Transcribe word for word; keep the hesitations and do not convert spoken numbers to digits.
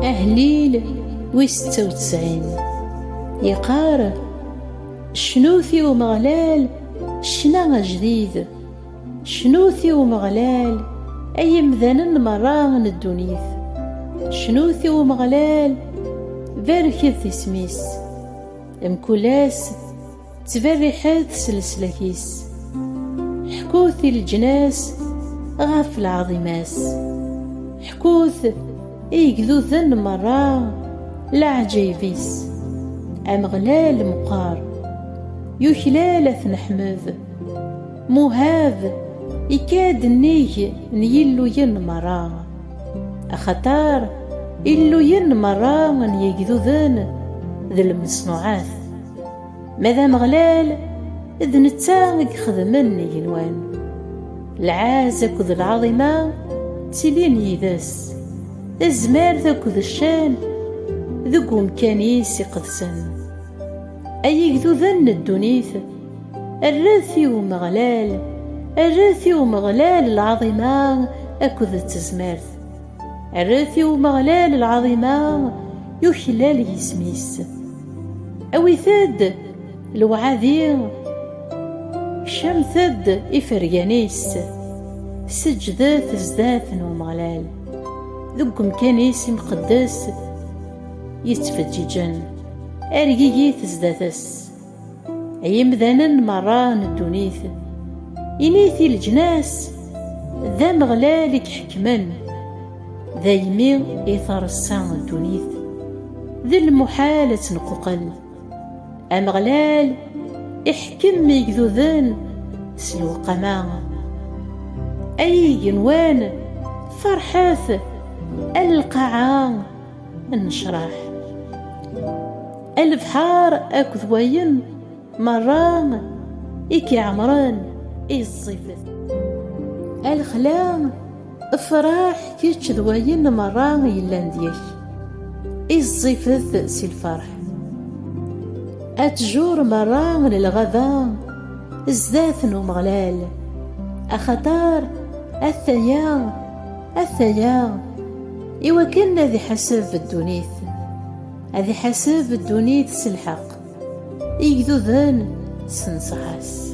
Ahellil wis setta u tesɛin, yeqqar: Cnut i Umeɣlal ccna ajdid, cnut i Umeɣlal, ay imdanen merra n ddunit, cnut i Umeɣlal, barket isem-is, mkul ass ttberriḥet s leslak-is. Ḥkut i leǧnas ɣef lɛaḍima-s. Ḥkut i yegduden merra leɛǧayeb-is. Ameɣlal meqqer, yuklal ad t-neḥmed. Muhab ikad nnig n yilluyen merra, axaṭer illuyen merra n yegduden d lmeṣnuɛat. Ma d Ameɣlal, d netta i ixedmen igenwan. Lɛaz akked lɛaḍima ttilin yid-s, tazmert akked ccan deg umkan-is iqedsen. Ay igduden n ddunit, rret i Umeɣlal, rret i Umeɣlal lɛaḍima akked tezmert. Rret i Umeɣlal lɛaḍima, yuklal yisem-is. Awit-d lewɛadi, kecmet-d ifergan-is, seǧǧdet zdat n Umeɣlal, deg umkan-is imqeddes yettfeǧǧiǧen, ergigit zdat-s. Ay imdanen merra n ddunit, init i leǧnas: D Ameɣlal i iḥekmen, daymi i treṣṣa ddunit, d lmuḥal ad tenquqel. Ameɣlal iḥkem igduden s lewqama. Ay igenwan, ferḥet, a lqaɛa n nnecraḥ, a lebḥer akked wayen merra i k-iɛemren, iẓẓifet. A lexla, efreḥ kečč d wayen merra yellan deg-k, iẓẓifet si lferḥ. A ttjur merra n lɣaba zdat n Umeɣlal, axaṭer ataya, ataya, iwakken ad iḥaseb ddunit, ad iḥaseb ddunit s lḥeqq, igduden s nnṣaḥa-s.